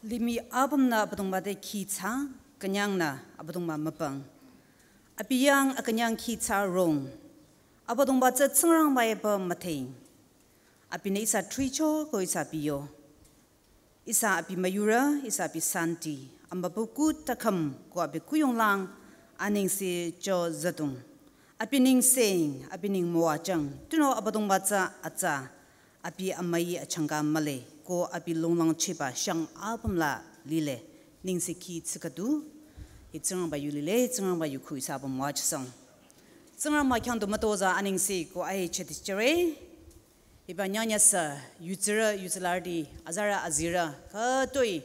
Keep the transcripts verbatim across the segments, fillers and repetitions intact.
Limih apümnü Abüdongba te khi thsa, künyangnü Abüdongba müpang. Abi yang akünyang khi thsa rong. Abüdongba tsü Tsingrangba epü mütheng. Abinü ihsa thricho ko ihsa biyo. Ihsa abi müyurü, ihsa abi santi, amübükuh takhüm ko abi kuyonglang, anengse cho züdung. Abi nengseng, abi neng müwajang, tunüo Abüdongba tsü atsa, abi amüi achangka mühle, ko abi longlangchehba shang apüm la lile, nengse khi tsikadu, hi Tsingrangba yu lile, Tsingrangba yu khu ihsa apüm müwajasang. Tsingrangba khyang du mütozah anengse ko ahechi tichire. Hiba nyanyasa, yutsirü, yutsilarüti, azarü, azirü, khütoi.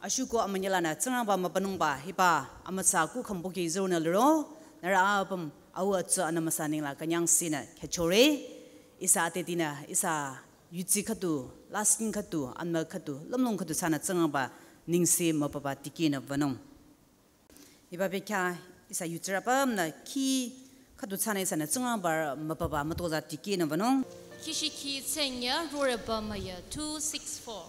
Ashuko amünyi lanü, Tsingrangba mübünungba, hiba, amüsa kukhüm buki zürünü liro, nührü apüm, au atsu anü müsa nengla künyangsinü, khyüchore, ihsa atetinü, ihsa yutsi khüdu, lasting khüdu, anmü khüdu, lümlong khüdu thsanü Tsingrangba, nengse mübüba tikinü wünung. Hiba bekhyah ihsa yutsirü apümnü khi khüdu thsanü ihsanü Tsingrangba mübüba mütozah tikinü wünung. Kishiki tsenya rureba maya two six four.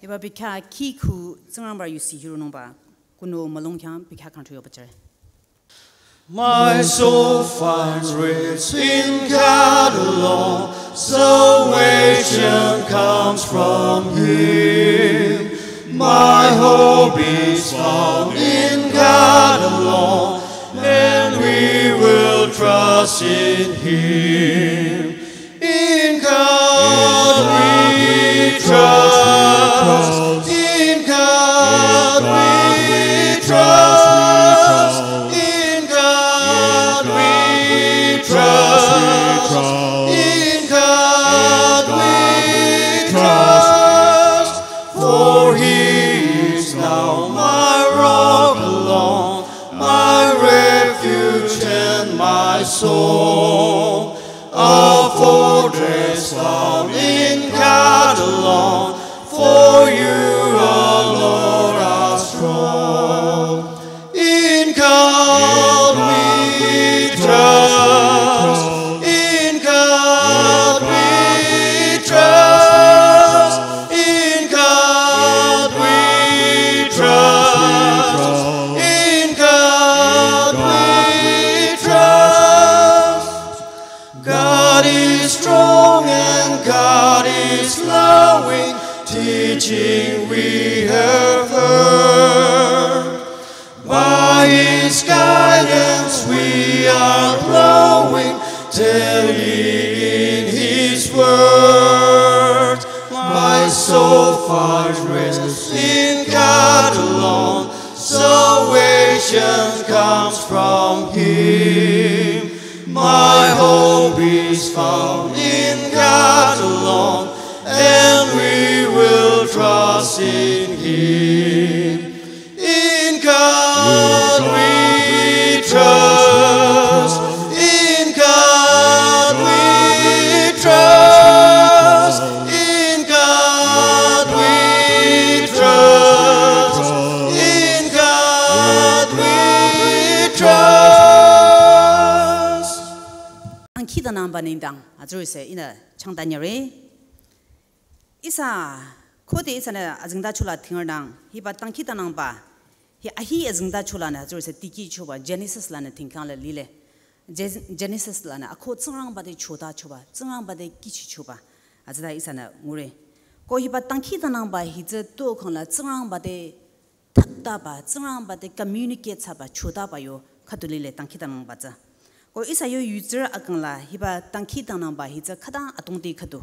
Hiba bekhyah khi khu Tsingrangba yusi hironungba, kuno mülung khyang bekhyah kangthu yoba chare. My soul finds rest in God alone. Salvation comes from Him. My hope is found in God alone, and we will trust in Him. In God we trust. In God we trust. In God we trust. In God we trust. For He is now my rock alone, my refuge and my song. A fortress found in God alone, for You, O Lord, are strong. In God we trust, in God we trust, in God we trust, in God we trust. God is strong and God is loving, teaching we have heard. By His guidance we are growing daily in His word. My soul finds rest in God alone. Salvation comes from Him. My hope is found in God alone, and we will trust in Him. In God we trust, in God we trust, in God we trust, in God we trust. Dangkhidangnangba nengdang, azürüse ihnü changdanyüre. Ihsa, khode ihsanü azengtacho la thingrünang, hiba dangkhidangnangba, hi ahi azengtacho lanü, azürüse tikichoba, Genesis lanü thingkhang la lile. Ge-, Genesis lanü, ako Tsingrangba te chotachoba, Tsingrangba te kihchichoba, azengta ihsanü ngure. Ko hiba dangkhidangnangba, hi tsü tukhang la Tsingrangba te thaptaba, Tsingrangba te communicate thsaba, chotaba yo, khüdu lile dangkhidangnangba tsü. Ko ihsa yo yutsirü akang la, hiba dangkhidangnangba hi tsü khütang adrongti khüdu.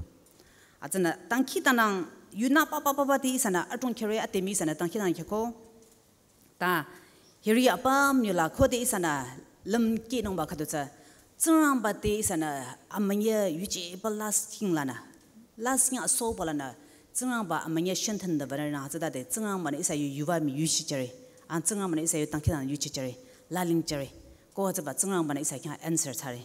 Azünü dangkhidangnang, yunü papa papa te ihsanü adrong khyüre ade mii ihsanü dangkhidangnang khyüko. Ta, hiri apüm yola khode ihsanü lümkehnungba khüdu tsü, Tsingrangba te ihsanü amünyi yuje ba lasting lanü, lasting asoba lanü, Tsingrangba amünyi shenthen de banü nang tsütade Tsingrangba-nü ihsa yu yuva mii yuchijüre, a Tsingrangba-nü ihsa yu dangkhidangnang yuchijüre, lalingjüre, ko hütsüba Tsingrangba-nü ihsa khyang answer thsare.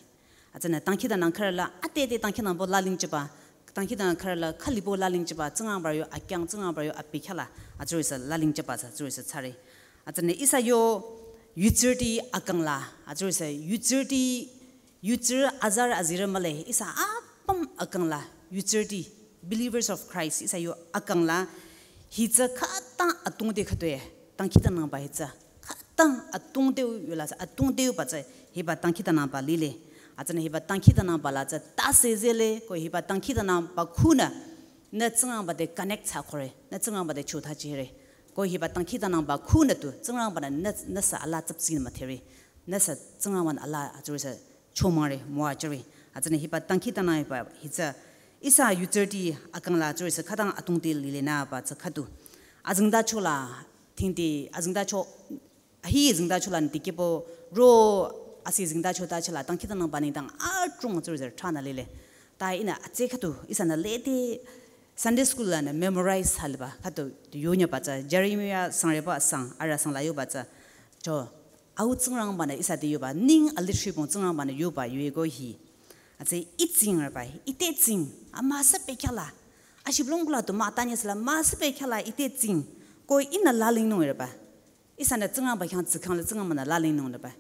Hütsünü dangkhidangnang khürüla, ade ade dangkhidangnangbo lalingjüba, dangkhidangnang khürüla khülibo lalingjüba, Tsingrangba yu akyang, Tsingrangba yu abi khyala, hütsürüsü lalingjüba tsü, hütsürüsü thsare. Hütsünü ihsa yo yutsürüti akang la, hütsürüsü yutsürüti, yutsürü azarü azirü mühle, ihsa apüm akang la, yutsürüti, believers of Christ, ihsa yo akang la, hitsü khütang atungte khütoi, dangkhidangnangba hitsü, khütang atungte yu la tsü, atungte yuba tsü, hiba dangkhidangnangba lile. Hütsünü hiba dangkhidangnangba la tsü, tase zele, ko hiba dangkhidangnangba khunü, nü Tsingrangba te connect thsakhore, nü Tsingrangba te chotha jüre. Ko hiba dangkhidangnangba khunü tu, Tsingrangba-nü nü, nüsü alaa tsüpsinü müdhere. Nüsü Tsingrangba-nü alaa hütsürüsü chomangre, müwajüre. Hütsünü hiba dangkhidangnang hiba hitsü, ihsa yutsürüti akang la hütsürüsü khütang atungte lile nüba tsü khüdu. Azengtacho la, tingde, azengtacho, ahi zengtacho la nü dikehbo, ro, asi zengtacho ta chala, dangkhidangnangba nengdang, adrong hütsürüsü thranü lile. Ta ihnü atse khüdu, ihsanü lede, Sunday school lanü memorize thsaliba, khüdu yonyüba tsü, Jeremiah sangreba sang, arüh sang la yoba tsü, cho, Au Tsingrangba-nü ihsa te yoba, ning alithribong Tsingrangba-nü yoba, yoe ko hi. Hütsü itsing reba, ite tsing, a müsü pekhyala. Ashibülung kula tu mütanyesüla, müsü pekhyala, ite tsing. Ko ihnü lalingnung reba. Ihsanü Tsingrangba khyang tsikhang la Tsingrangba-nü lalingnung reba.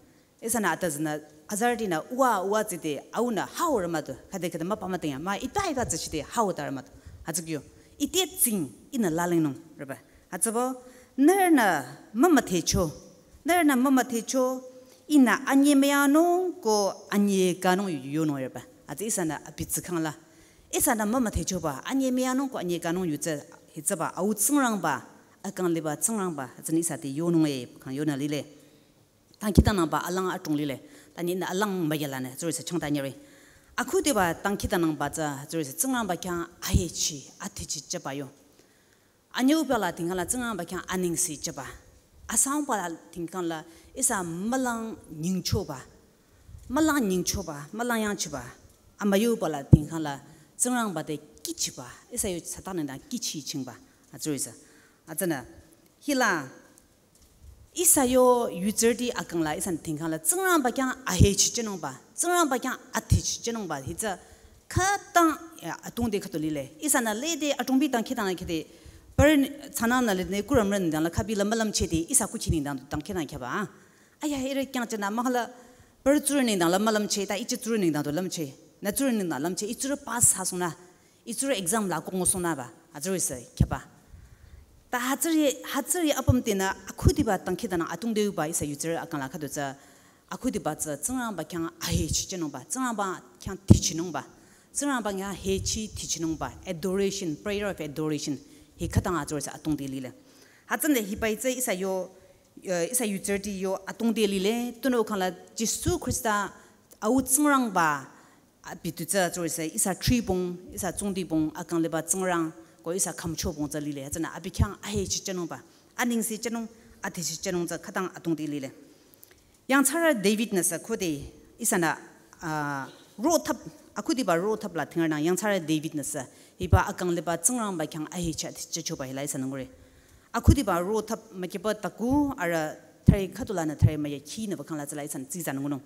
Ihsanü atazünü, azarütinü, uwa, uwa tsite, aunü, hao rema tu, khüde khüde müpa mütengya, mah ita ita tsichite, hao ta rema tu. Hütsü kyo, ite tsing, ihnü lalingnung reba. Hütsübo, nührünü mümüdhecho, nührünü mümüdhecho, ihnü anyemüyangnung ko anyekangnung yonung reba. Hütsü ihsanü abi tsikhang la. Ihsanü mümüdhechoba, anyemüyangnung ko anyekangnung yu tsü, hitsüba, Au Tsingrangba, akang liba Tsingrangba, hütsünü ihsa te yonung e, khang yonü lile. Dangkhidangnangba alang adrong lile, ta ihnü alang müyalanü, hütsürüsü changtanyere. Akhudiba dangkhidangnangba tsü, hütsürüsü Tsingrangba khyang ahechi, adhichi jüba yo. Anyüuba la tingkang la Tsingrangba khyang anengse jüba. Asangba la tingkang la ihsa mülang nyingchoba. Mülang nyingchoba, mülang yangchiba. Amüyuba la tingkang la Tsingrangba te kihchiba. Ihsa yo Satan nengdang kihchichingba. Hütsürüsü. Hütsünü. Hila ihsa yo yutsürüti akang la ihsanü tingkang la Tsingrangba khyang ahechi jünungba, Tsingrangba khyang adhichi jünungba, hitsü khütang ya atungte khüdu lile. Ihsanü lede adrongbi dangkhidangnang khede, parü tsünanü lede kuramrü nengdang la khübi la mülümchede, ihsa kukhi nengdang dangkhidangnang khyaba. Aya, ihrü khyang jünü mahla, parü tsurü nengdang la mülümche, ta ichi tsurü nengdang tu lümche, nü tsurü nengdang lümche, itsurü pass thsasungnü, itsurü exam la kongsosungnüba, hütsürüsü khyaba. Ta hütsüri, hütsüri apüm tenü akhudiba dangkhidangnang atungte yuba ihsa yutsürü akang la khüdu tsü, akhudiba tsü Tsingrangba khyang ahechi jünungba, Tsingrangba khyang dhichinungba, Tsingrangba khyang hechi dhichinungba, adoration, prayer of adoration, hi khütang hütsürüsü atungte lile. Hütsünü hiba itsü ihsa yo, eh, ihsa yutsürüti yo atungte lile, tunüo khang la Jisu Khrista Au Tsingrangba, abi tu tsü hütsürüsü ihsa thribong, ihsa tsungdibong, akang liba Tsingrang, ko ihsa khümchobong tsü lile, hütsünü abi khyang ahechi jünungba, anengse jünung, adhichi jünung tsü khütang atungte lile. Yangthsarü David-nü sü khode ihsanü, ah, rothap, akhudiba rothap la tingrünang yangthsarü David-nü sü hiba akang liba Tsingrangba khyang ahechi adhichi jüchoba hila ihsanü ngure. Akhudiba rothap mükiba taku arüh thüre khüdu lanü thüre müyakhinü ba khang la tsüla ihsanü tsizanü ngunung.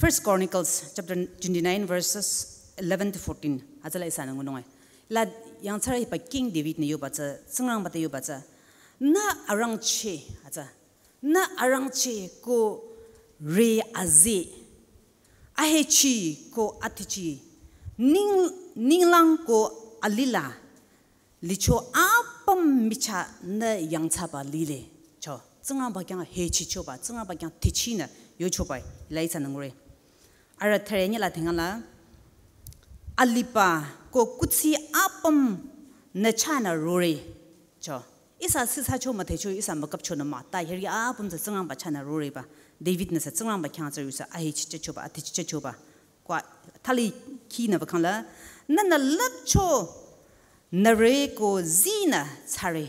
First Chronicles chapter twenty-nine verses eleven to fourteen. Hütsüla ihsanü ngunung e. La yangthsarü hiba King David-nü yoba tsü, Tsingrangba te yoba tsü, nü arangcheh, hütsü, nü arangcheh ko re aze, ahechi ko adhichi, ning, ninglang ko alila, licho apüm michah nü yangthsaba lile. Cho, Tsingrangba khyang hechichoba, Tsingrangba khyang dhichinü yochoba, hila ihsanü ngure. Arüh thüre nyila tinga la, aliba ko kuthsi apüm nü chahnü rore. Cho, ihsa sisa cho müdhecho, ihsa mükapchonü mah, ta hiri apüm tsü Tsingrangba chahnü roreba. David-nü sü Tsingrangba khyang tsü yusa ahechi jüchoba, adhichi jüchoba. Kwa thali khinü ba khang la, nühnü lüpcho, nüre ko zinü thsare,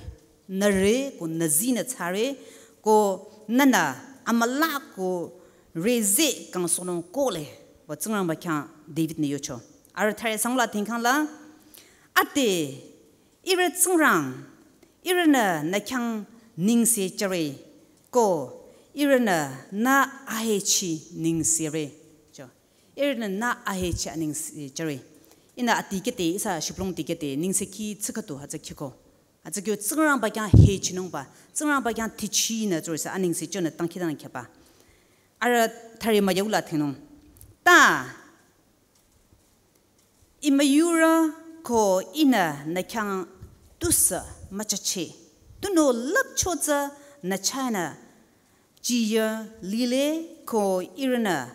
nüre ko nü zinü thsare, ko nühnü amüla ko rezeh kangsohnung kohle, pü Tsingrangba khyang David-nü yocho. Arüh thare sangla thingkhang la, ade, ihrü Tsingrang, ihrünü nü khyang nengse jüre, ko ihrünü nü ahechi nengsere. Jo. Ihrünü nü ahechi anengse jüre. Ihnü adikehde, ihsa shibülung dikehde, nengsekhi tsü khüdu hütsü khiko. Hütsü kyo Tsingrangba khyang hechinungba, Tsingrangba khyang tichinü jüre sü anengse jünü dangkhidangnang khyaba. Arüh thare müyurü la thingnung. Ta, I müyurü ko ihnü nü khyang tusü müchache. Tunüo lüpcho tsü nü chahnü jiyü lile ko ihrünü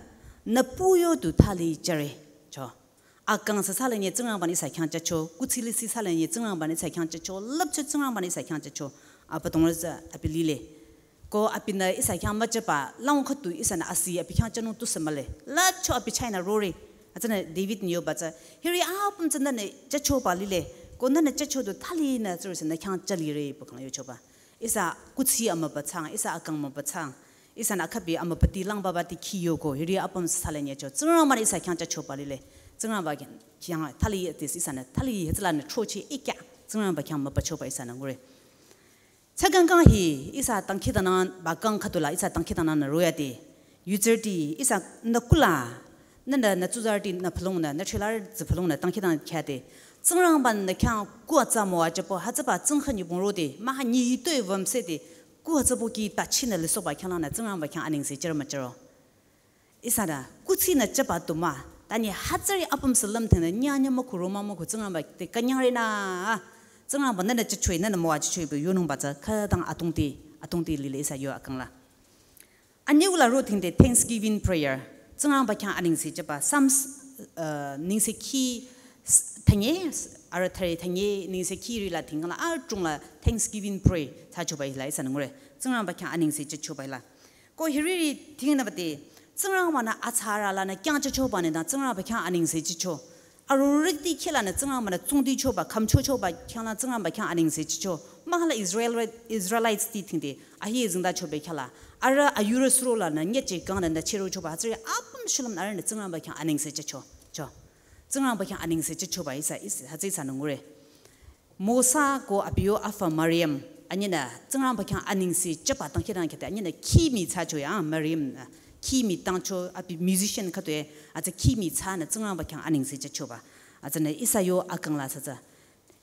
nü puyo du thali jüre. Jo. Akang sü thali nye Tsingrangba-nü ihsa khyang jücho. Kuthsi lisi thali nye Tsingrangba-nü ihsa khyang jücho. Lüpcho Tsingrangba-nü ihsa khyang jücho. Abüdongrü tsü abi lile. Ko abinü ihsa khyang müjüba, lang khüdu ihsanü asi abi khyang jünung tusü mühle. Lüpcho abi chahnü rore. Hütsünü David-nü yoba tsü, hiri apüm tsü nünü jüchoba lile. Ko nünü jücho du thalinü tsürüsü nü khyang jülire pü khang yochoba. Ihsa kuthsi amübü thsang, ihsa akang mübü thsang. Ihsanü akhabi amübüti langbaba ti khi yoko, hiri apüm sü thali nyecho. Tsingrangba-nü ihsa khyang jüchoba lile. Tsingrangba khyang, khyang thali tis ihsanü, thali hütsülanü throcheh ikya. Tsingrangba khyang mübüchoba ihsanü ngure. Tsü kangkang hi, ihsa dangkhidangnangba kang khüdu la, ihsa dangkhidangnangnü royade. Yutsürüti, ihsa nü kula, nünü nü tsuzarüti nü phalungnü, nü thrilar tsü phalungnü, dangkhidangnang khyade. Tsingrangba-nü khyang kuh atsa müwajüpü, hütsüba tsingkha nyibong rode, maha nyi yitoi wümsede, kuh atsa pohki tachinü lisohba khyanglangnü, Tsingrangba khyang anengse jüre müjüro. Ihsanü, kuthsinü jüba du mah. Tanyi hütsüri apüm sü lümthingnü, nyanya mükhu roma mükhu Tsingrangba te künyangre nü. Tsingrangba nünü jüchoi, nünü müwajüchoi pü yonungba tsü, khütang atungti, atungti lile ihsa yo akang la. Anyüla ro thingde thanksgiving prayer. Tsingrangba khyang anengse jüba. Psalms, uh, nengsekhi s-, thünye, s-, arüh thare thünye, nengsekhi rila thingkang la, adrong la thanksgiving pray. Thsachoba hila ihsanü ngure. Tsingrangba khyang anengse jüchoba hila. Ko hiriri thingnübade, Tsingrangba-nü atsarü lanü khyang jüchoba nengdang, Tsingrangba khyang anengse jücho. Arorüti khehlanü Tsingrangba-nü tsungdi choba, khümchochoba khyangla Tsingrangba khyang anengse jücho. Mahala Israel, Israelites ti thingde, ahi zingda chobe khyangla. Arüh ayurü surolanü, nyüche kangnü nü chero choba, hütsüri apüm shulüm arühnü Tsingrangba khyang anengse jücho. Cho. Tsingrangba khyang anengse jüchoba ihsa, ihsa, hütsü ihsanü ngure. Mosa ko abi yo afü Miriam, anyinü Tsingrangba khyang anengse jüba dangkhidangnang khyade, anyinü khi mi thsacho ya, Miriam, khi mi tangcho abi musician khüdu e, atsü khi mi thsanü Tsingrangba khyang anengse jüchoba. Atsünü ihsa yo akang la thsatsü.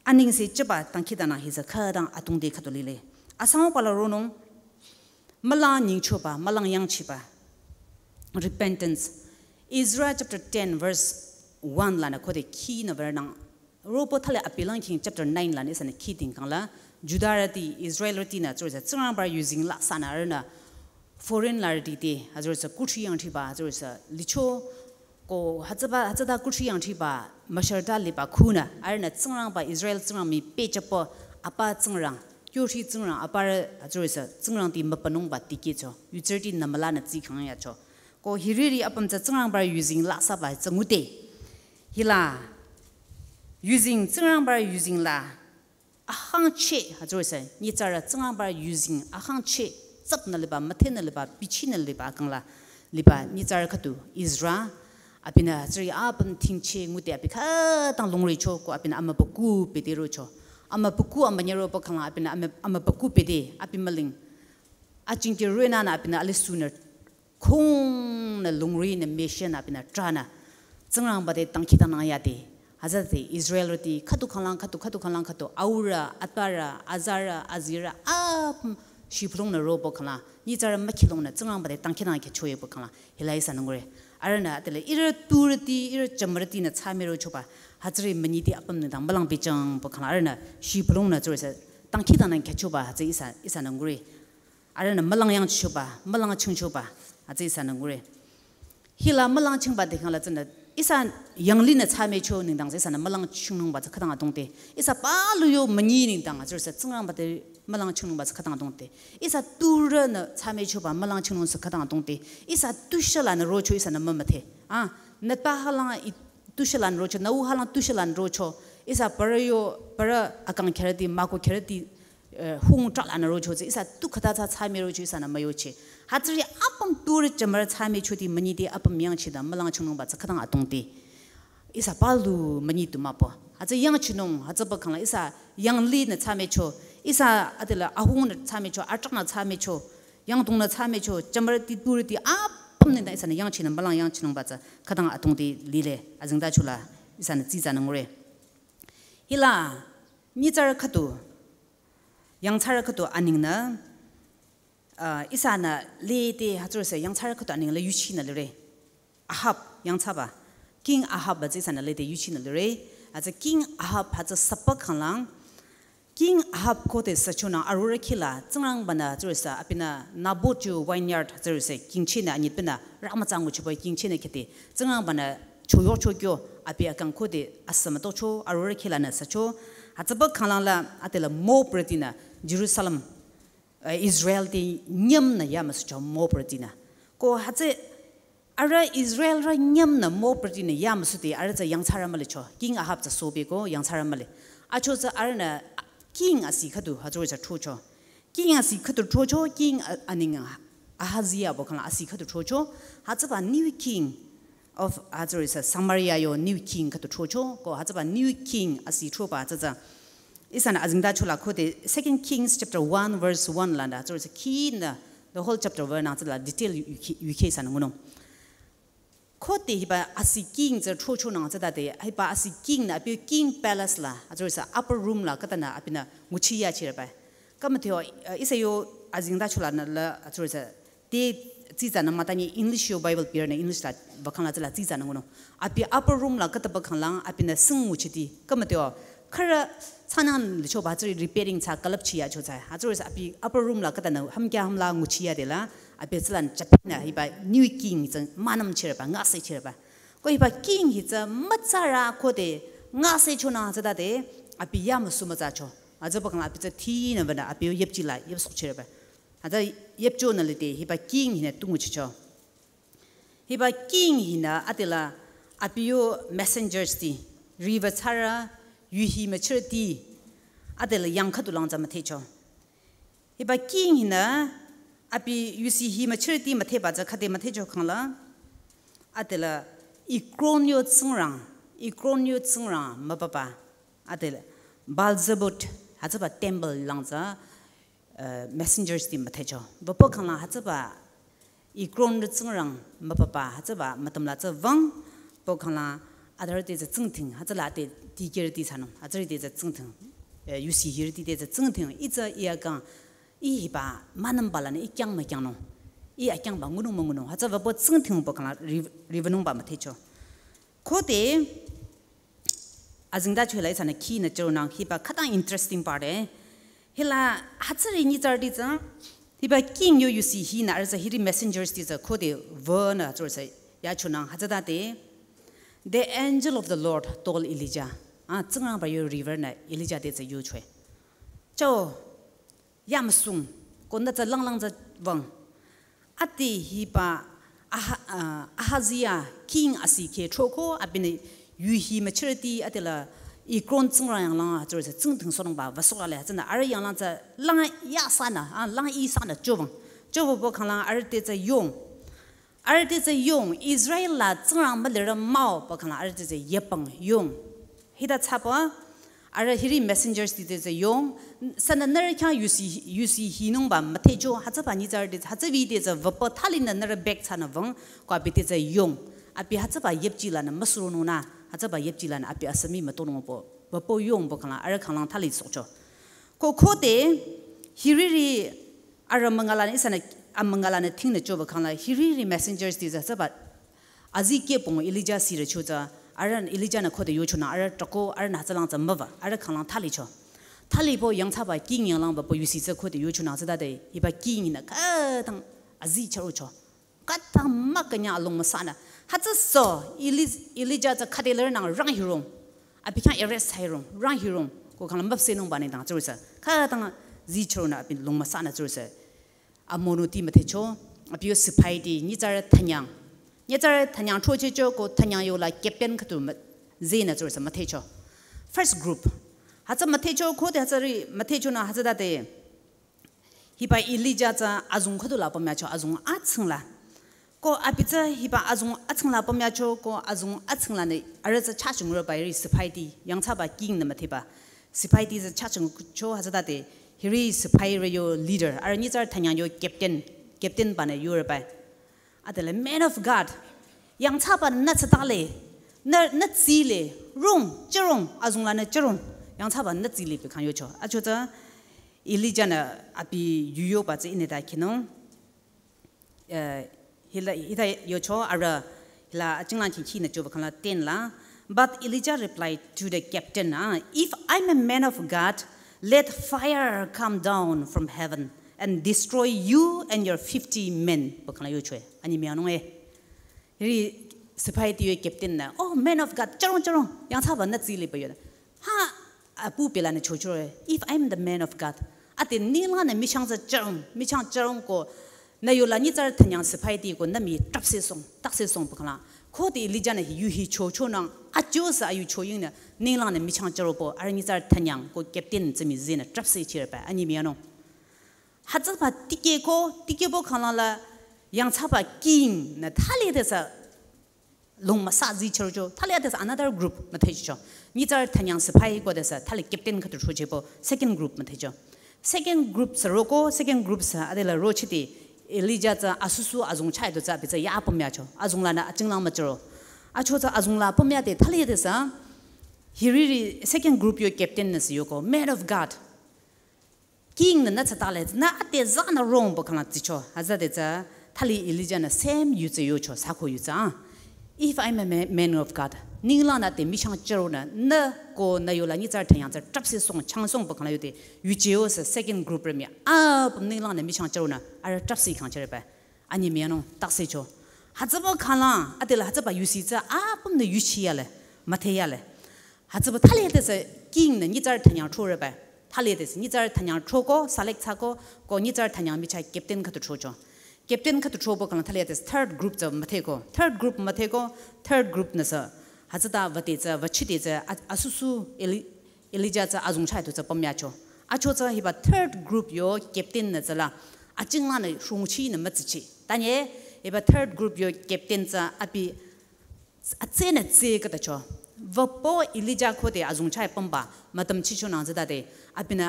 Anengse jüba dangkhidangnang hi tsü khütang atungti khüdu lile. Asang pala ronung, mülang nyingchoba, mülang yangchiba. Repentance. Ezra chapter ten verse one lanü khode khi nü ver nang Ropo thali apilang king chapter nine lanü ihsanü khi thingkang la, Judarüti, Israelrütinü, tsürüsü, Tsingrangba yuzeng la sanü arühnü, foreign larüti te, hütsürüsü, kuthri yangthriba, hütsürüsü, licho, ko, hütsüba, hütsüta kuthri yangthriba, müsharta liba khunü, arühnü Tsingrangba, Israel Tsingrang mii pehjüpü, apa Tsingrang, kyothri Tsingrang, apa, hütsürüsü, Tsingrang ti mübünungba tikehcho, yutsürüti nü mülanü tsikhang yacho. Ko hiriri apüm tsü Tsingrangba yuzeng la saba tsü ngude. Hila, yuzeng, Tsingrangba yuzeng la, ahangcheh, hütsürüsü, nyitsarü Tsingrangba yuzeng, ahangcheh, tsapnü liba, müthehnü liba, bichinü liba, akang la, liba, nyitsarü khüdu, Ezra, abinü, hütsüri apüm thingcheh, ngude abi khütang lungricho, ko abinü amübükuh pede rocho. Amübükuh amünyüro pü khangla, abinü amü-, amübükuh pede, abi müling. Ajingkeh rünanü abinü alisunü khungnü lungrinü mission abinü trahnü Tsingrangba te dangkhidangnang yade. Hütsüde Israelrüti khüdu khanglang khüdu, khüdu khanglang khüdu, aurü, atarü, azarü, azirü, apüm shibülungnü ropü khanglang, nyitsarü mükhilungnü Tsingrangba te dangkhidangnang khyüchoepü khanglang, hila ihsanü ngure. Arühnü adele ihrü turüti, ihrü jümürütinü thsamüro choba, hütsüri münyiti apüm nengdang mülang pehjüngpü khanglang, arühnü shibülungnü tsürüsü dangkhidangnang khyüchoba, hütsü ihsa, ihsanü ngure. Arühnü mülang yangchichoba, mülang chingchoba, hütsü ihsanü ngure. Hila mülang chingba de khangla tsünü, ihsa yanglinü thsamücho nengdang tsü ihsanü mülang chingnungba tsü khütang atungte. Ihsa palu yo münyi nengdang, hütsürüsü Tsingrangba te mülang chingnungba tsü khütang atungte. Ihsa turünü thsamüchoba mülang chingnung tsü khütang atungte. Ihsa tushalanü rocho ihsanü mümüdhe. Ah, nü ta halang i tushalanü rocho, nü u halang tushalanü rocho. Ihsa parü yo, parü akang kherüti, mako kherüti, hung trak lanü rocho tsü ihsa tu khüta tsü tsame rocho ihsanü müyoche. Hütsüri apüm turi jümürü tsame choti münyiti apüm yangchinü mülang chingnungba tsü khütang atungti. Ihsa palu münyi tu mah pü. Hütsü yangchinung, hütsüba khangla ihsa yanglinü tsame cho. Ihsa adela ahungnü tsame cho, atraknü tsame cho. Yangdongnü tsame cho, jümürüti turüti apüm nengdang ihsanü yangchinü mülang yangchinungba tsü khütang atungti lile. Azengtachola ihsanü tsitsanü ngure. Hila, nyitsarü khüdu, yangthsarü khüdu aningnü, ah, ihsanü lede hütsürüsü yangthsarü khüdu aningnü yuchinü lire. Ahab, yangthsaba. King Ahab ba tsü ihsanü lede yuchinü lire. Hütsü King Ahab hütsü süpü khanglang. King Ahab khode süchonü arorüh khila, Tsingrangbanü hütsürüsü abinü Naboth yo vineyard hütsürüsü kingchinü anyitpinü, ramütsa nguchiba kingchinü khete, Tsingrangbanü choyohcho kyo, abi akang khode asü mütohcho, arorüh khilanü sücho, hütsüba khanglangla, adela Moabrütinü, Jerusalem, eh, Israel te nyümnü yamüsucho Moabrütinü. Ko hütsü arüh Israelrü nyümnü Moabrütinü yamüsuti arüh tsü yangthsarü mülicho. King Ahab tsü sobe ko yangthsarü müli. Acho tsü arühnü king asi khüdu hütsürü tsü throcho. King asi khüdu throcho, king a-, aning Ahazia bo khangla asi khüdu throcho. Hütsüba new king of, hütsürüsü Samaria yo new king khüdu throcho. Ko hütsüba new king asi throba hütsü tsü ihsanü azengtachola khode Second Kings chapter one verse one lanü, hütsürüsü khinü, the whole chapter wünang tsüla detail yuki, yuki ihsanü ngunung. Khode hiba asi king tsü throchonang tsütade, hiba asi king nü abi king palace la, hütsürüsü upper room la khütanü abinü nguchi yachireba. Khümüteo, eh, ihsa yo azengtacholanü la, hütsürüsü te tsitsanü mütanyi English yo Bible pirünü English la ba khangla tsüla tsitsanü ngunung. Abi upper room la khütaba khanglang abinü sing nguchiti. Khümüteo khürü tsünang lichoba hütsüri repairing tsü külüpchi yacho tsü. Hütsürüsü abi upper room la khütanü hümkya hümla nguchi yadela abi tsülanü chapinü hiba new king tsü münümchireba, ngasehchireba. Ko hiba king hi tsü mütsarü khode ngasehchonang tsütade abi yamüsu mütsacho. Hütsüba khangla abi tsü thinü banü abi yo yüpjila yüpsohchireba. Hütsü yüpchonü lide hiba king hinü tu nguchicho. Hiba king hinü adela abi yo messengers ti, riwü thsarü, yusi müchirüti, adela yang khüdu lang tsü müthehcho. Hiba king hinü abi yusi hi müchirüti müthehba tsü khüde müthehcho khangla, adela Ekron yo tsingrang, Ekron yo tsingrang mübüba, adela Baal-zebub, hütsüba temple lang tsü, eh, messengers ti müthehcho. Wüpü khanglang hütsüba Ekron yo tsingrang mübüba hütsüba mütümla tsü wüng, pü khanglang adarüti tsü tsingdhing, hütsüla te dikehrüti thsanung, hütsürüti tsü tsingdhing, eh, yusi hirüti te tsü tsingdhing, ih tsü ih akang, ih hiba münümba lanü ih khyang mükyangnung, ih akyangba ngunung müngunung, hütsü wüpü tsingdhing pü khanglang ri-, riwünungba müthehcho. Khode, azengtachola ihsanü khinü chüronang hiba khütang interesting part e. Hila hütsüri nyitsarüti tsü, hiba king yo yusi hinü arüh tsü hiri messengers ti tsü khode wünü hütsürüsü yachonang hütsütade, the angel of the Lord told Elijah. Ah, Tsingrangba yo riwünü Elijah te tsü yochoe. Cho, yamüsung, ko nü tsü langlang tsü wüng. Ade hiba Aha-, ah, Ahazia king asi kheh throko, abinü yusi müchirüti adela Ekron tsingrang yanglang hütsürüsü tsingdhing sohnungba wüsohlale hütsünü arüh yanglang tsü lang yasünü, ah, lang ihsünü chowüng. Chowüpü khanglang arüh te tsü yong. Arüh te tsü yong, Israel la tsingrang mülirü mah-o pü khanglang arüh te tsü yüpang yong. Hita thsapü, arüh hiri messengers ti te tsü yong, sünü nührü khyang yusi, yusi hinungba müthehcho, hütsüba nyitsarü te, hütsübi te tsü wüpü thalinü nührü back thsanü wüng, ko abi te tsü yong. Abi hütsüba yüpji lanü müsuronungnü, hütsüba yüpji lanü abi asümi mütonung pü, wüpü yong pü khanglang, arüh khanglang thali sohcho. Ko khode, hiriri arüh müngalanü ihsanü, amüngalanü thingnü choba khangla, hiriri messengers ti tsü hütsüba, azi keh pung Elijah sirü cho tsü, arüh Elijah nü khode yochonü, arüh troko, arühnü hütsülang tsü müwü, arüh khanglang thalicho. Thali pü yangthsaba king yanglang ba pü yusi tsü khode yochonü hütsütade, hiba king nü khütang azi chürocho. Khütang mükünyang alung müsanü. Hütsüso, Eli-, Elijah tsü khüde lirünang rang hirong. Abi khyang arrest thsahirong, rang hirong. Ko khangla müpsehnungba nengdang tsürüsü. Khütang zi chüronü abi lung müsanü tsürüsü. Amonuti müthehcho, abi yo sipaiti, nyitsarü thanyang. Nyitsarü thanyang throchehcho ko thanyang yola captain khüdu mü-, zehnü tsürüsü müthehcho. First group. Hütsü müthehcho khode hütsüri müthehchonü hütsütade. Hiba Elijah tsü azong khüdu la pümyacho azong atsingla. Ko abi tsü hiba azong atsingla pümyacho ko azong atsingla nü arüh tsü chachungre ba hiri sipaiti yangthsaba king nü müthehba. Sipaiti tsü chachungcho hütsütade hiri sipairü yo leader arüh nyitsarü thanyang yo captain, captain banü yore ba. Adela man of God. Yangthsaba nü tsatale, nü, nü tsile, rong, cherong, azong lanü cherong. Yangthsaba nü tsile pe khang yocho. Acho tsü Elijah nü abi yuyo ba tsü ineda kinung. Eh, hila, hita yocho arüh, hila achinglang khin khin nü cho ba khang la ten la. But Elijah replied to the captain, ah, "If I'm a man of God, let fire come down from heaven and destroy you and your fifty men." Ba khang la yocho. Ani mi anung e. Hiri sipaiti yo captain nü, "Oh, man of God, cherong, cherong, yangthsaba nü tsile ba yo." Ha, apu pela nü chochore, "If I'm the man of God." Ate ninglang nü michang tsü cherong, michang cherong ko, nü yola nyitsarü thanyang sipaiti ko, nü mi trapse song, takse song ba khang la. Khode Elijah nü hi yu hi chochonang, acho sa ayu choying nü, ninglang nü michang cheropo, arüh nyitsarü thanyang ko captain tsü mi zenü trapse chire ba, ani mi anung. Hütsüba tikehko, tikehbo khang la la, yangthsaba king nü thali de sa, long müsa zi chürocho, thali adesü another group müthehcho. Nyitsarü thanyang sipai ko desü thali captain khüdu chochebo second group müthehcho. Second group sü roko, second group sü adela rochiti Elijah tsü asusu azong chai do tsü abi tsü ya pümyacho. Azong lanü achinglang müchero. Acho tsü azong la pümyade thali adesü hiriri second group yo captain nü sü yoko, "Man of God. King nü nü tsatale, nü ate zanü rong ba khang la tsicho." Hütsüde tsü thali Elijah nü same yu tsü yocho, sako yu tsü, ah. "If I'm a ma-, man of God, ninglang nü te michang cheronü, nü ko nü yola nyitsarü thanyang tsü trapse song, chang song ba khang la yode, yuje yo sü second group rü mi, apüm ninglang nü michang cheronü, arüh trapse khang chere ba. Ani mi anung takse cho. Hütsüba khang la, adela hütsüba yusi tsü apüm nü yuchi yale, mütheh yale. Hütsüba thali adesü king nü nyitsarü thanyang chore ba. Thali adesü nyitsarü thanyang choko, select thsako, ko nyitsarü thanyang michah captain khüdu chocho. Captain khüdu chobo khang la thali adesü third group tsü müthehko. Third group müthehko, third group nü sü. Hütsüta vate tsü, vachite tsü, a-, asusu Eli-, Elijah tsü azong chai do tsü pümyacho. Acho tsü hiba third group yo captain nü tsü la, achinglang nü shungchi nü mütsichi. Tanye, hiba third group yo captain tsü abi atse nü tse khütacho. Vüpo Elijah khode azong chai pümba, mütam chichonang tsütade, abinü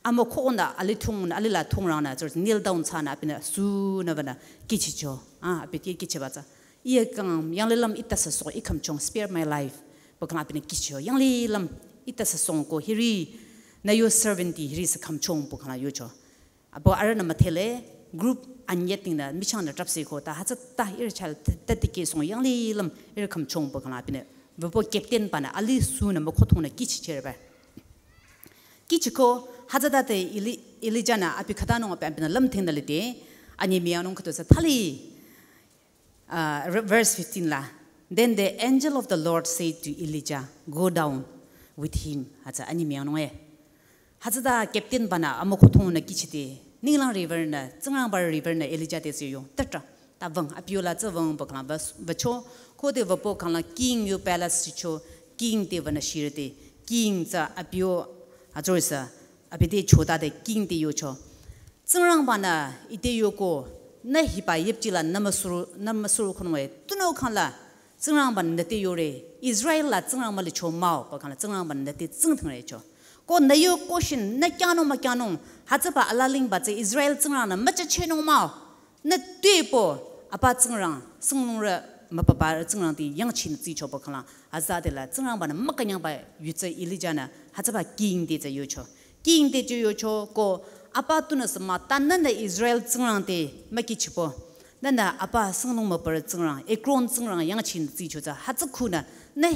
amüko nü ali thung, ali la thungrang nü, tsü kneel down thsanü, abinü sünü banü kihchicho. Ah, abi ki kihchiba tsü. "Iye kang, yanglilüm ita sü song, i khümchong, spare my life." Ba khang la abinü kihchicho. "Yanglilüm ita sü song ko hiri, nü yo servant ti hiri sü khümchong," ba khang la yocho. Abo arühnü müthehle, group anyüh tingnü, michang nü trapse ko, ta hütsüta ihrü chal, ta, ta tikeh song, yanglilüm, ihrü khümchong ba khang la abinü. Vüpo captain banü, ali sünü müko thongnü kihchichire ba. Kihchiko, hütsütade Eli-, Elijah nü, abi khütanung abi abinü lümthing nü lide, ani mi anung khüdu tsü thali, ah, re-, verse fifteen la. Then the angel of the Lord said to Elijah, "Go down with him." Hütsü ani mi anung e. Hütsüta captain banü amüko thongnü kihchide. Ninglang river nü, Tsingrangba river nü Elijah te sü yo. Tatra, ta wüng, abi yola tsü wüng ba khang la vü-, vücho. Khode vüpo khang la king yo palace chicho. King te wünü shirede. King tsü abi yo, achoisa. Abi te chotade king te yocho. Tsingrangbanü ite yoko, nü hiba yüpji la nü müsuru, nü müsuru khunung e, tunüo khang la, Tsingrangbanü nü te yore, Israel la Tsingrang mülicho mah-o, ba khang la Tsingrangbanü nü te tsingdhingre cho. Ko nü yo question, nü kyanung mükyanung, hütsüba alalingba tsü Israel Tsingrangnü müchachenung mah-o, nü tuepü, apa tsingrang, singlungrü, müpaba tsingrang ti yangchinü tsicho ba khang la, hütsütade la Tsingrangbanü mükünyangba yu tsü Elijah nü, hütsüba king te tsü yocho. King te tsü yocho ko apa tunüsü mah ta nünü Israel tsingrang te mükihchipü. Nünü apa singlung müpürü tsingrang, Ekron tsingrang yangchinü tsicho tsü hütsü khunü nü,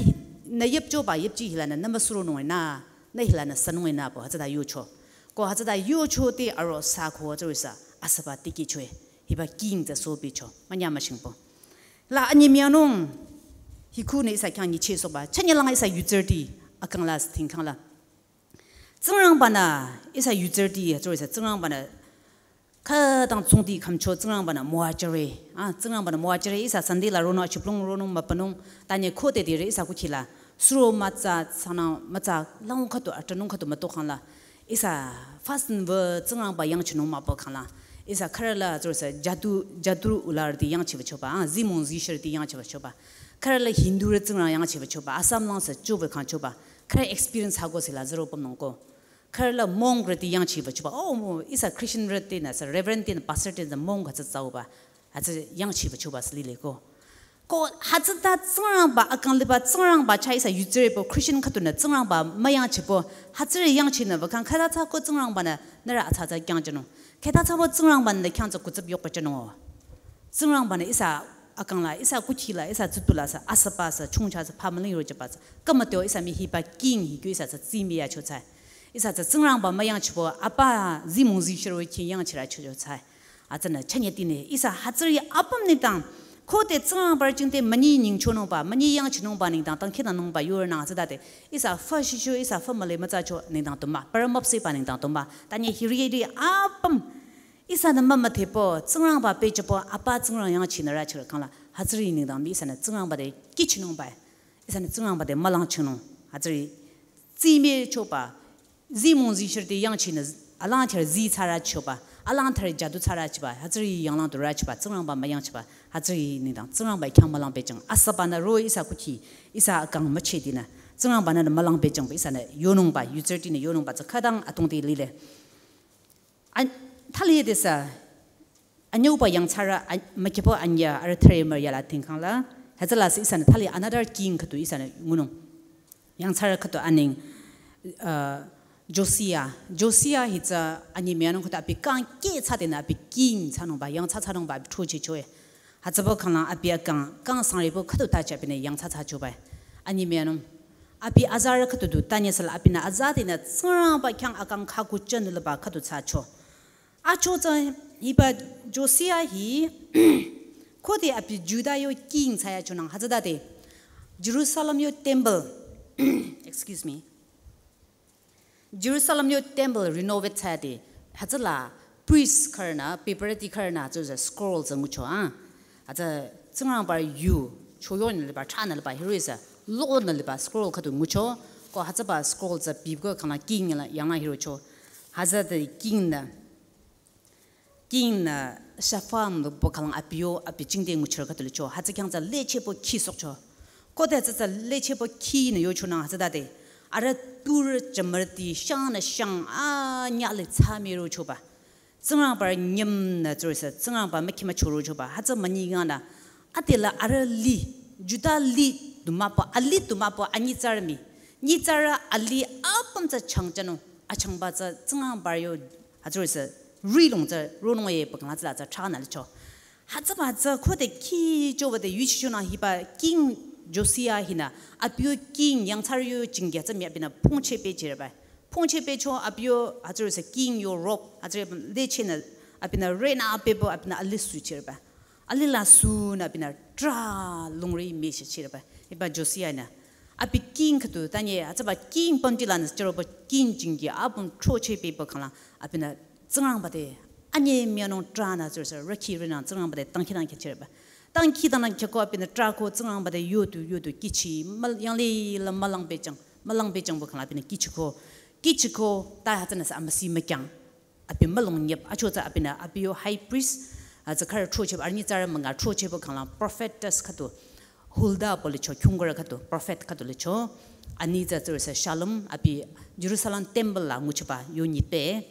nü yüpchoba yüpji hilanü nü müsuronung e nü, nü hilanü sünung e nü pü hütsüta yocho. Ko hütsüta yocho te aro sü ko hütsürü sü asüba tikehcho e. Hiba king tsü sobicho. Münya müshingpü. La anyimianung hi khunü ihsa khyang nyichehsohba. Chünyelang ihsa yuzirüti akang la sü thingkhang la. Tsingrangbanü ihsa yuzirüti, sorry, ihsa Tsingrangbanü khütang tsungti khümcho Tsingrangbanü müwajüre. Ah, Tsingrangbanü müwajüre ihsa Sunday la ronung, achiplung ronung, müpünung, tanye khode dire ihsa kukhi la Suro mütsa, tsana mütsa, lang khüdu, atranung khüdu müto khangla. Ihsa fasting wü Tsingrangba yangchinung müpü khangla. Ihsa khürüla, tsürüsa, jadu, jadu ularüti yangchiwüchoba, ah, zimong zishirüti yangchiwüchoba. Khürüla Hindu rü Tsingrang yangchiwüchoba, Assam langsa chuwü khangchoba. Khürü experience hago sila zero pümnung ko. Khürüla monk rüti yangchiwüchoba. Oh, mo, ihsa Christian rüti nü, sa Reverend ti nü, Pastor ti nü, monk hütsü tsauba. Hütsü yangchiwüchoba sili le ko. Ko hütsüta Tsingrangba akang liba Tsingrangba chah ihsa yutsirepü Christian khüdunü Tsingrangba müyangchipü hütsüri yangchinü wükhang khüta tsü ko Tsingrangbanü nührü atsa tsü kyangchinung. Khüta tsü wü Tsingrangbanü kyangtsü kutsüp yokpüchinung. Tsingrangbanü ihsa akangla, ihsa kuchila, ihsa tsutula sa, asüba sa, chungcha sa, phamüling rochaba sa. Kamateo ihsa mi hiba king hi kyo ihsa tsü tsimi yacho tsü. Ihsa tsü Tsingrangba müyangchipü apa zimong zishiro king yangchira chocho tsü. Hütsünü chünye tinü ihsa hütsüri apüm nengdang. Khode Tsingrangba jingte münyi nyingchonungba, münyi yangchinungba nengdang, tangkhinanungba yurünang hütsütade. Ihsa fü shishu, ihsa fü müle mütsacho nengdang tumba. Parü müpsehba nengdang tumba. Tanye hiri hiri apüm. Ihsanü mümüdhepü, Tsingrangba pehjüpü, apa Tsingrang yangchinü rachirü khangla. Hütsüri nengdang mi ihsanü Tsingrangba te kihchinungba. Ihsanü Tsingrangba te mülangchinung. Hütsüri tsimichoba. Zimong zishirüti yangchinü, alangthar zi tsarachoba, alangthar jadu tsarachiba, hütsüri yanglang tu rachiba, Tsingrangba müyangchiba, hütsüri nengdang, Tsingrangba khyang mülang pehjüng. Asübanü ro ihsa kuchi, ihsa akang müchedinü. Tsingrangbanü mülang pehjüngba, ihsanü yonungba, yutsirütinü yonungba, tsü khütang atongte lile. An, thali de sa, anyüba yangthsarü, an, mükibo anyü, arüh thüre mür yala tingkhangla. Hütsüla si ihsanü thali another king khüdu ihsanü ngunung. Yangthsarü khüdu aneng, uh, Josia. Josia hi tsü anyi mianung khüdu abi kang ke thsadenü abi king thsanungba, yangthsa thsanungba abi thochichoe. Hütsüpü khanglang abi akang, kang sangripü khüdu tachi abinü yangthsa thsachoba. Anyi mianung. Abi azarü khüdu du, tanye sala abinü azadenü Tsingrangba khyang akang khaku chünü laba khüdu thsacho. Acho tsü hiba Josia hi, khode abi Juda yo king thsayachonang hütsütade. Jerusalem yo temple, excuse me. Jerusalem yo temple renovate thsayade. Hütsüla priest khürünü, paper ti khürünü, tsü tsü scroll tsü ngucho, ah. Hütsü Tsingrangba yu, choyonü liba, thranü liba, hiroh-i tsü, lonü liba, scroll khüdu ngucho, ko hütsüba scroll tsü bipü khangla king la, yangla hirocho. Hütsüde king nü, king nü, Shaphan lüpü khanglang abi yo, abi jingte nguchirü khüdu licho, hütsü khyang tsü lechepü khi sokcho. Khode tsü tsü lechepü khinü yochonang hütsütade. Arüh turü jümürüti, shangnü shang, ah, nyale tsami rochoba. Tsingrangba nyümnü tsürüsa, Tsingrangba mükhi müchorochoba, hütsü münyi nganü. Adela arüh li, Juda li du müpü, ali du müpü, anyitsarü mi. Nyitsarü ali apüm tsü changchanung, achangba tsü Tsingrangba yo, hütsürüsa, rilong tsü, ronung ye pü khangla tsüla tsü thranü licho. Hütsüba tsü khode khi chowade yuchichonang hiba king Josia hinü, abi yo king yangthsarü yo jingya tsü mi abinü pungche pehchireba. Pungche pehcho abi yo hütsürüsa king yo robe, hütsürü lechenü, abinü renü apehpü abinü ali suchireba. Alila sunü abinü tra lungri meshichireba. Hiba Josia nü. Abi king khüdu, tanye, hütsüba king pümtilanü chüroba king jingya apüm throcheh pehpü khangla, abinü Tsingrangba te, anyi mianung tranü tsürüsa, rükhi rinang Tsingrangba te, tangkhinang khyachireba. Tangkhidangnang khyako abinü trako Tsingrangba te, yodu, yodu, kihchi, mal, yanglila mülang pehjüng, mülang pehjüngpü khangla abinü kihchiko, kihchiko, ta hütsünüsa amüsi mükyang. Abi mülung nyep, acho tsü abinü, abi yo high priest, ah, tsü khürü throcheh, arüh nyitsarü münga throchehpü khangla prophetess khüdu, Hulda pü licho, kyungkurü khüdu, prophet khüdu licho, ani tsü tsürüsa Shallum, abi Jerusalem temple la nguchiba, yo nyipe.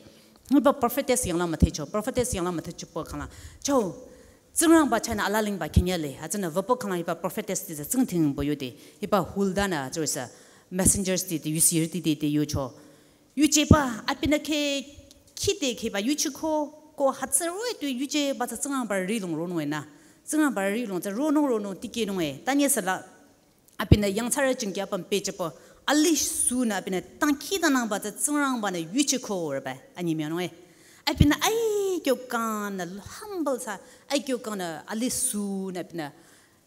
Hiba prophetess yangla müthehcho, prophetess yangla müthehchopü khangla, cho, Tsingrangba chahnü alalingba khenyale, hütsünü wüpü khangla hiba prophetess ti tsü tsingdhingpü yode, hiba Hulda nü tsürüsa messengers ti, ti, yusirüti ti, ti yocho. Yucheba, abinü khe, khide kheba, yuchiko, ko hütsü roh-i tu yucheba tsü Tsingrangba rilong ronung enü. Tsingrangba rilong tsü ronung ronung tikehnung e. Tanye sala, abinü yangthsarü jingya apüm pehjüpü, ali sunü abinü tangkhidangnangba tsü Tsingrangbanü yuchiko reba, anyi mianung e. Abinü ai kyo kangnü humble sa, ai kyo kangnü ali sunü abinü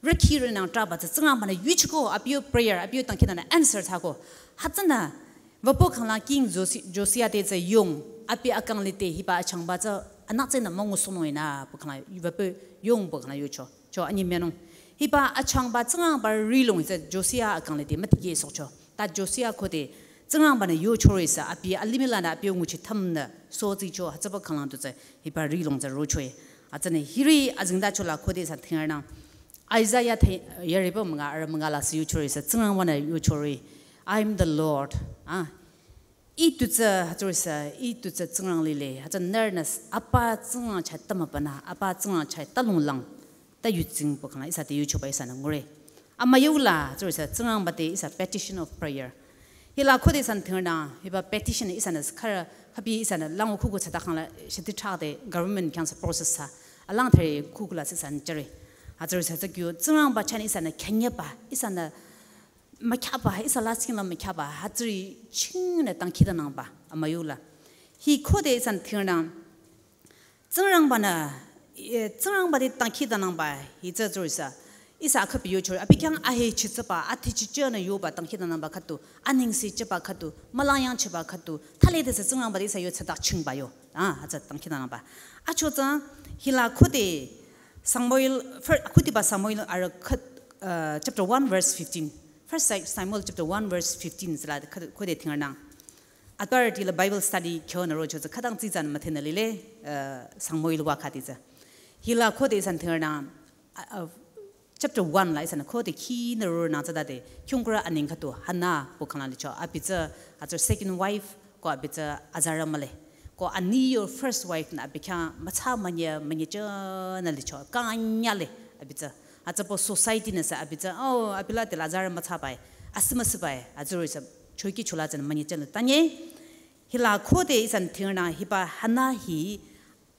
rükhi rinang traba tsü Tsingrangbanü yuchiko, abi yo prayer, abi yo tangkhidangnang answer thsako. Hütsünü, wüpü khangla king Josi-, Josia te tsü yong, abi akang lide hiba achangba tsü, anütsünü müngusohnung enü, pü khangla, wüpü yongpü khangla yocho. Cho anyi menung. Hiba achangba Tsingrangba rilong tsü Josia akang lide mütikehsohcho. Ta Josia khode Tsingrangba-nü yochore sü abi alimih lanü abi nguchi thümnü sotsicho hütsüba khanglang du tsü hiba rilong tsü rochoe. Hütsünü hiri azengtacho la khode san thingrünang. Isaiah the yariba münga ara münga la sü yochore sü Tsingrangba-nü yochore. I am the Lord. Ah, Ih tu tsü, hütsüri sü, ih tu tsü Tsingrang lile, hütsü nührünü s-, apa Tsingrang chah tümübanü, apa Tsingrang chah talonglang, ta yutsingba khangla, ihsa te yuchoba ihsanü ngure. Amüyu la, hütsüri sü, Tsingrangba te ihsa petition of prayer. Hila khode san thingrünang, hiba petition ihsanü s-, khara, khabi ihsanü lango khuku tsata khangla, shiti thade government khyang sü process sü, alang thre khuku la sü san jüre. Hütsüri sü, tsü kyu, Tsingrangba chahnü ihsanü khenyeba, ihsanü mükhyaba, ihsa lasih la mükhyaba, hütsüri chingnü dangkhidangnangba, amüyu la. Hi khode san thingrünang, Tsingrangba-nü, eh, Tsingrangba te dangkhidangnangba, hi tsü tsüri sü. Ihsa akhapi yochore, abi khyang ahechi tsüba, athechi chenü yoba dangkhidangnangba khüdu, anengse cheba khüdu, mülangyang cheba khüdu, thali te sü Tsingrangba te ihsa yo tsüta chingba yo. Ah, hütsü dangkhidangnangba. Achotsü, hila khode Samuel, fir-, khudiba Samuel ara khüd, uh, chapter one verse fifteen. First Sa-, Samuel chapter one verse fifteen tsüla khode, khode thingrünang. Authority la Bible study khyonü rocho tsü khütang tsitsan müthenü lile, uh, Samuel wa khadi tsü. Hila khode san thingrünang, uh, uh, chapter one la ihsanü khode khinü ronang tsütade, kyungkura aneng khüdu Hannah bu khangla licho. Abi tsü, hütsü second wife, ko abi tsü azarü mühle. Ko ani yo first wife nü abi khyang mütsa münye, münye chenü licho. Kanyale abi tsü. Hütsüpü society nü sü abi tsü, oh, abi la te la azarü mütsa bai. Asü müsü bai. Hütsüri sü choki chola tsünü münye chenü. Tanye, hila khode ihsan thingrünang hiba Hannah hi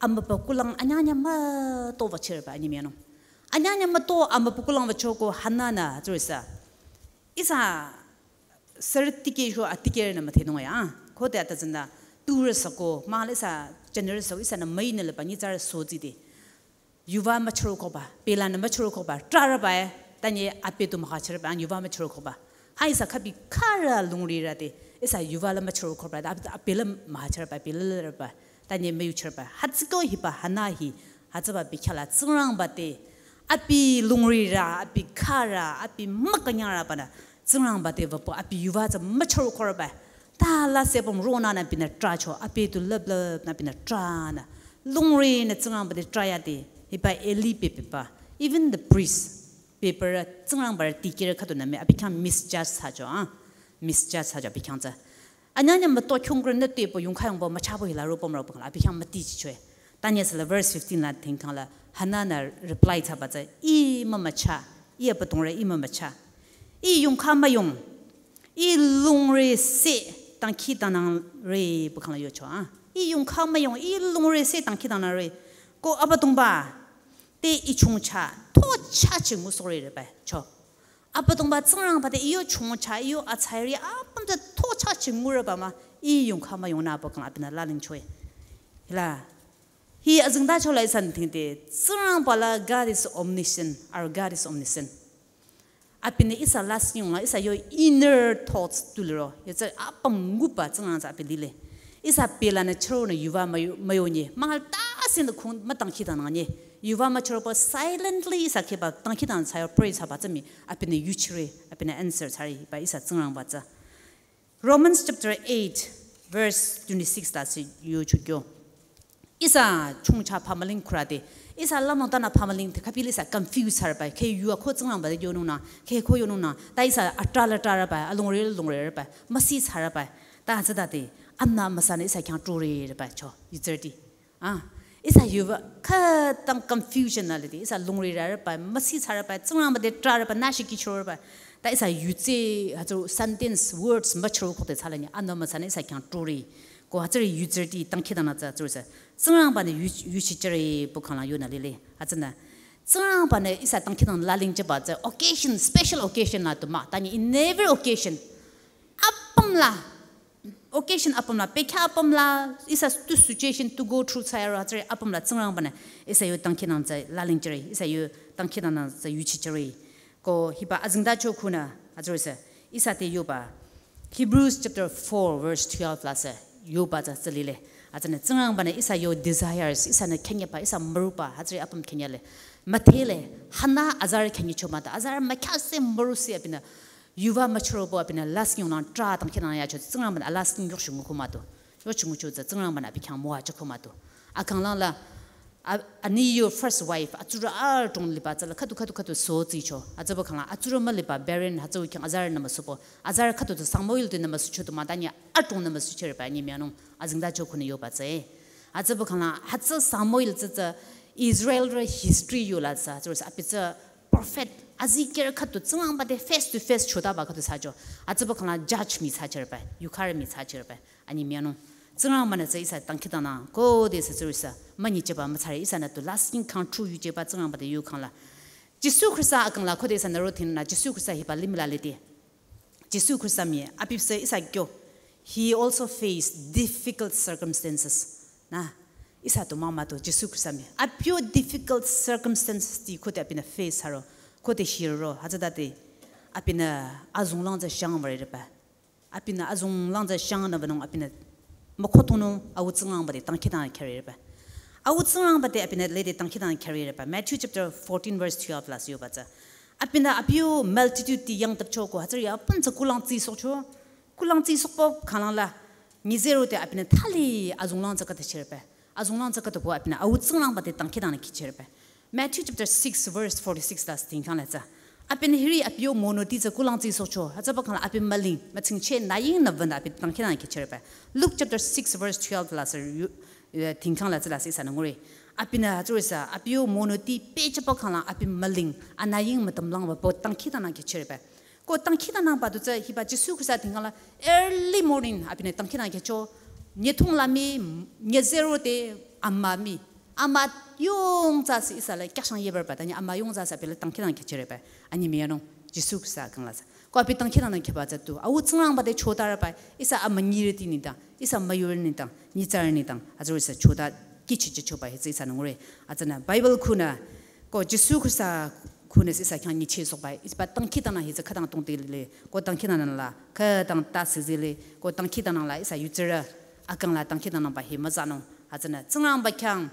amübükuh lang anyanya mütoba chirba anyi menung. Anyanya müto amübükuh lang wüchoko Hannah-nü hütsüri sü. Ihsa sürü tikeh sho atikeh nü müthenung ya. Khode ata tsünü turü süko, mahla ihsa generous süko, ihsanü müinü leba nyitsarü sotside. Yuva müchürokoba, pelanü müchürokoba, trarüba, tanye ape tu mükhachirba, yuva müchürokoba. Ha ihsa khabi khara lungrirü te, ihsa yuva la müchürokoba, ap-, ape la mükhachirba, ape la lirüba, tanye müyuchirba. Hütsüko hiba Hannah hi, hütsüba bikhala Tsingrangba te, abi lungrirü, abi khara, abi mükanyangrübanü, Tsingrangba te wüpü, abi yuva tsü müchürokorüba. Ta la sepüm ronanü abinü tracho, ape tu lüp lüp nü abinü tranü. Lungrinü Tsingrangba te trayade, hiba Eli pepeba. Even the priest, pepere Tsingrangba te tikehre khüdunü mii, abi khyang misjudge thsacho, ah. Misjudge thsacho abi khyang tsü. Anyanya müto kyungkura nü tepü yongkha yongba müchabo hila ropüm ropüm la, abi khyang mütichichoe. Tanye süla verse fifteen la thingkhang la, Hannah-nü reply thsaba tsü, ih mümücha, ih abüdongrü ih mümücha. Ih yongkha müyong, ih lungri se dangkhidangnangre bu khangla yocho, ah. Ih yongkha müyong, ih lungri se dangkhidangnangre. Ko Abüdongba te ih chongcha, thocha chi ngusohrerüba, cho. Abüdongba Tsingrangba te ih yo chongcha, ih yo atsairi, apüm te thocha chi ngurüba mah, ih yongkha müyongnü bu khangla abinü lalingchoe. Hila, hi azengtacho la ihsan thingde, Tsingrangba la God is omniscient, our God is omniscient. Abinü ihsa lasih yong la, ihsa yo inner thoughts tu liro, ya tsü apüm nguba Tsingrang tsü abi lile. Ihsa pelanü chüronü yuva müyo-, müyonye, mahla ta sinü khung müdangkhidangnangnye. Yuva müchüroba silently ihsa kheba dangkhidangnang thsayo pray thsaba tsü mii, abinü yuchire, abinü answer thsare, ba ihsa Tsingrangba tsü. Romans chapter eight, verse twenty-six la sü yochukyo. Ihsa chongcha phamüling khürüde. Ihsa lanü tanü phamüling te khapili ihsa confuse thsarüba. Khe yuva ko Tsingrangba te yonungnang, khe ko yonungnang. Ta ihsa atrala trarüba, alungri lungrirüba, müsi thsarüba. Ta hütsütade, Anbü Amüsanü ihsa khyang trorerüba cho, yutsürüti. Ah, ihsa yuva khütang confusion nü lide, ihsa lungrirürüba, müsi thsarüba, Tsingrangba te trarüba, nüshiki chorüba. Ta ihsa yutse, hütsü sentence, words, müchüro khode thsalanye, Anbü Amüsanü ihsa khyang trore. Ko hütsüri yutsürüti dangkhidangnang tsü hütsüri sü. Tsingrangba-nü yu-, yuchichire bu khangla yonü lile. Hütsünü. Tsingrangba-nü ihsa dangkhidangnang lalingcheba tsü occasion, special occasion la tu mah. Tanye in every occasion. Apüm la. Occasion apüm la, bekhyah apüm la, ihsa tu situation to go through thsayaro hütsüri apüm la Tsingrangba-nü ihsa yo dangkhidangnang tsü lalingchire, ihsa yo dangkhidangnang tsü yuchichire. Ko hiba azengtacho khunü, hütsüri sü, ihsa te yoba. Hebrews chapter four verse twelve la sü, yoba tsü tsü lile. Hütsünü Tsingrangba-nü ihsa yo desires, ihsanü khenyeba, ihsa müruba, hütsüri apüm khenyale. Müdhele, hana azarü khyang nyicho mah ta, azarü mükhya se müru se abinü, yuva müchürobo abinü, lasih yonglang tra tangkhidangnang yacho, Tsingrangbanü alasih yokshungu ko mah to. Yokshungu cho tsü, Tsingrangbanü abi khyang müwajü ko mah to. Akang langla, a, ani yo first wife, atsurü adrong liba tsüla, khüdu khüdu khüdu so tsicho. Atsüba khangla, atsurü müliba barren, hütsü khyang azarü nü müsubo. Azarü khüdu tsü Samuel tu nü müsucho to mah ta ni adrong nü müsuchireba, ani mianung, azingda cho khunü yoba tsü. Atsüba khangla, hütsü Samuel tsü tsü, Israelrü history yola tsü, tsürüsü abi tsü prophet, azikehrü khüdu Tsingrangba te face to face chotaba khüdu thsacho. Atsüba khangla judge mii thsachireba, yukharü mii thsachireba, ani mianung. Tsingrangbanü tsü ihsa tangkhidangnang, khodesü tsürüsü, münyicheba müthsare ihsanü tu lasih khyang true yujeba Tsingrangba te yu khangla. Jisu Khrista akangla khodesü nüro thingnü, Jisu Khrista hiba limih la lide. Jisu Khrista mii, abisü ihsa kyo. He also faced difficult circumstances. Na, ihsa tu mah mah to Jisu Khrista mii. Abi yo difficult circumstances ti khode abinü face haro, khode hiro, hütsütade abinü azonglang tsü shang mürireba. Abinü azonglang tsü shang nü wünung abinü mükhotonung Au Tsingrangba te tangkhidangnang khyürireba. Au Tsingrangba te abinü lede tangkhidangnang khyürireba. Matthew chapter fourteen verse twelve la siyoba tsü. Abinü abi yo multitude ti yangtapcho ko hütsüri apüm tsü kulang tsisohcho. Kulang tsisohba khanglang la. Nyizero te abinü thali azonglang tsü khüta chireba. Azonglang tsü khüta ko abinü Au Tsingrangba te tangkhidangnang khyüchireba. Matthew chapter six verse forty-six la thingkhang la tsü. Abinü hiri abi yo monoti tsü kulang tsisohcho. Hütsüba khangla abi müling, mütsingcheh nü ying nü wünü abi tangkhidangnang khyüchireba. Luke chapter six verse twelve la sü yu-, eh, thingkhang la tsü la sü ihsanü ngure. Abinü hütsürüsü abi yo monoti pehchaba khangla abi müling, anü ying mütümlang wüpü tangkhidangnang khyüchireba. Ko tangkhidangnangba tu tsü hiba Jisu Khrista thingkhang la early morning abinü tangkhidangnang khyücho. Nyithong la mii, nyizero te ama mii. Ama yong tsü sü ihsa la kyakshang yebareba, ta ni ama yong tsü sü abi la tangkhidangnang khyüchireba. Ani mianung, Jisu Khrista kangla tsü. Ko abi tangkhidangnang khyüba tsü tu. Au Tsingrangba te chotareba, ihsa amünyirüti nengdang, ihsa müyurü nengdang, nyitsarü nengdang, hütsürüsü chota kihchichehchoba hi tsü ihsanü ngure. Hütsünü Bible khunü, ko Jisu Khrista khunü sü ihsa khyang nyichehsohba, ihsa tangkhidangnang hi tsü khütang atongte lile, ko tangkhidangnang la, khütang ta sü zile, ko tangkhidangnang la ihsa yutsürü, akang la tangkhidangnangba hi müzanung, hütsünü Tsingrangba khyang,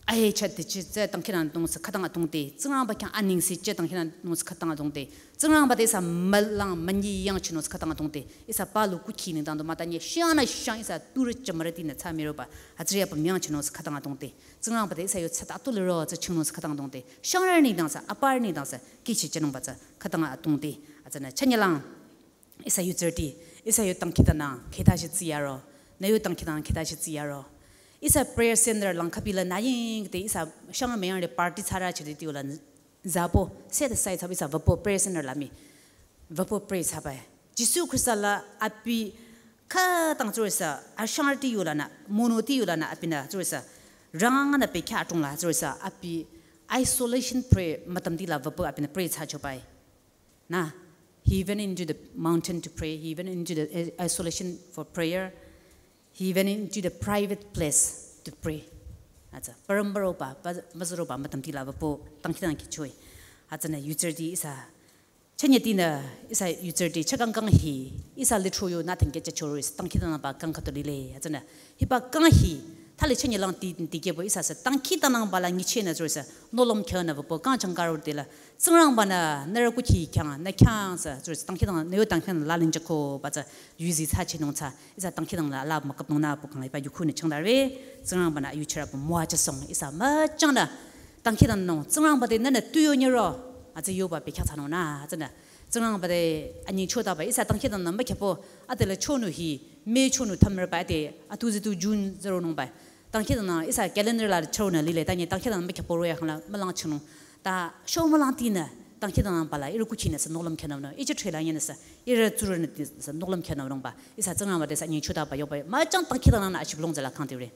ahe chah te chi tsü tangkhidangnang sü khütang atongte, Tsingrangba khyang anengse chah tangkhidangnang sü khütang atongte, Tsingrangba te ihsa mülang, münyi yangchinung sü khütang atongte, ihsa palu kukhi nengdang tu mah ta ni, shangnü shang ihsa turü chamarütinü tsü müiroba, hütsüri apüm yangchinung sü khütang atongte. Tsingrangba te ihsa yo tsüta tu liro tsü chingnung sü khütang atongte. Shangrü nengdang sü, aparü nengdang sü, kihchichehnungba tsü khütang atongte. Hütsünü chünyelang, ihsa yutsürüti, ihsa yo tangkhidangnang, khüta shi tsiyaro. Nü yo tangkhidangnang, khüta shi tsiyaro. Ihsa prayer center lang khübi la nü ying te ihsa shang müyangre party thsarü chirüti yola zübo, set aside thsaba ihsa wüpü prayer center la mii. Wüpü pray thsaba. Jisu Khrista la abi khütang tsürüsü, ashangrüti yolanü, monoti yolanü abinü tsürüsü, rangnü pehkya adrong la tsürüsü, abi isolation prayer mütümti la wüpü abinü pray thsachoba. Na, he went into the mountain to pray. He went into the i-, isolation for prayer. He went into the private place to pray. Hütsü, parambüroba, ba-, müzüroba mütümti la wüpü tangkhidangnang khyüchoi. Hütsünü yutsürüti ihsa, chünyetinü ihsa yutsürüti chakang kang hi, ihsa lithro yo nü thengke chachoro ihsa tangkhidangnangba kang khüto lile. Hütsünü, hiba kang hi, thali chünyelang ti, tikehbo ihsa sü tangkhidangnangba la nyichehnü tsürüsü, nohlüm khyünü wüpü kang changkaro te la, Tsingrangbanü, nührü kukhi khyang, nü khyang sü, tsürüsü tangkhidangnang, nü yo tangkhidangnang la linjüko, ba tsü, yuzi thsachinung tsü, ihsa tangkhidangnang la, la müküpnung nü pü kang hiba yukhunü changdare, Tsingrangbanü ayuchirü pü müwajüsohng, ihsa müchangnü, tangkhidangnangnung, Tsingrangba te nünü tu yo nyiro, hütsü yoba pehkya thsanung nü, hütsünü, Tsingrangba te anyi chotaba, ihsa tangkhidangnang mükhyübo, adela chonü hi, May chonü thümreba ade, atuzi tu June zeronungba. Tangkhidangnang ihsa calendar la chonü lile, ta ni tangkhidangnang mükhyübo roya khangla mülang chinung. Ta sho mülangtinü, tangkhidangnangba la, ihrü kukhinü sü nohlüm khyünü nü, ije thela nyenü sü, ihrü tsurünü ti sü nohlüm khyünü nungba. Ihsa Tsingrangba te sü anyi chotaba yoba, müchang tangkhidangnangnü ashibülung zela kangtire.